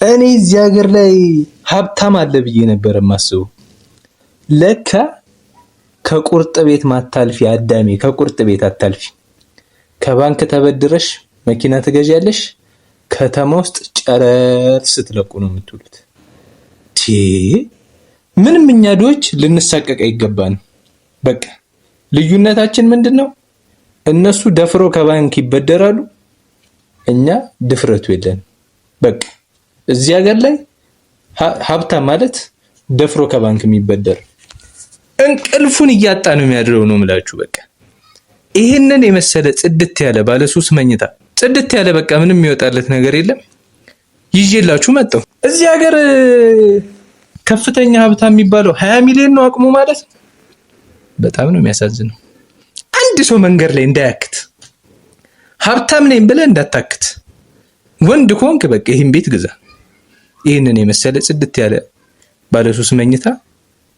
እኔ እዚህ ሀገር ላይ ሀብታም አለ ብዬ ነበር የማስበው። ለካ ከቁርጥ ቤት ማታልፊ አዳሜ፣ ከቁርጥ ቤት አታልፊ። ከባንክ ተበድረሽ መኪና ትገዣለሽ። ከተማ ውስጥ ጨረር ስትለቁ ነው የምትውሉት። ምንም እኛ ድሆች ልንሳቀቅ አይገባንም። በቃ ልዩነታችን ምንድን ነው? እነሱ ደፍሮ ከባንክ ይበደራሉ፣ እኛ ድፍረቱ የለንም። በቃ እዚህ ሀገር ላይ ሀብታም ማለት ደፍሮ ከባንክ የሚበደር እንቅልፉን እያጣ ነው የሚያድረው ነው የምላችሁ። በቃ ይህንን የመሰለ ጽድት ያለ ባለ ሶስት መኝታ፣ ጽድት ያለ፣ በቃ ምንም የሚወጣለት ነገር የለም፣ ይዤላችሁ መጣሁ። እዚህ ሀገር ከፍተኛ ሀብታም የሚባለው 20 ሚሊዮን ነው አቅሙ ማለት ነው። በጣም ነው የሚያሳዝነው። አንድ ሰው መንገድ ላይ እንዳያክት፣ ሀብታም ነኝ ብለህ እንዳታክት። ወንድ ከሆንክ በቃ ይህን ቤት ግዛ። ይህንን የመሰለ ጽድት ያለ ባለ ሶስት መኝታ፣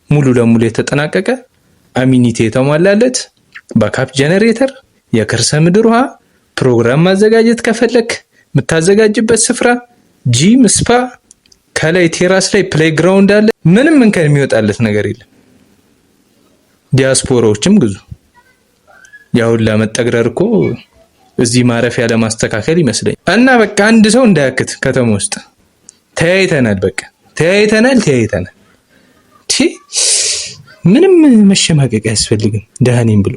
ሙሉ ለሙሉ የተጠናቀቀ፣ amenity የተሟላለት፣ backup generator፣ የከርሰ ምድር ውሃ፣ ፕሮግራም ማዘጋጀት ከፈለክ የምታዘጋጅበት ስፍራ፣ gym፣ spa፣ ከላይ terrace ላይ playground አለ። ምንም እንከን የሚወጣለት ነገር የለም። ዲያስፖራዎችም ግዙ። ያሁን ለመጠግረር እኮ እዚህ ማረፊያ ለማስተካከል ይመስለኛል። እና በቃ አንድ ሰው እንዳያክት ከተማ ውስጥ። ተያይተናል፣ በቃ ተያይተናል፣ ተያይተናል። ምንም መሸማቀቅ አያስፈልግም። ደህና ነኝ ብሎ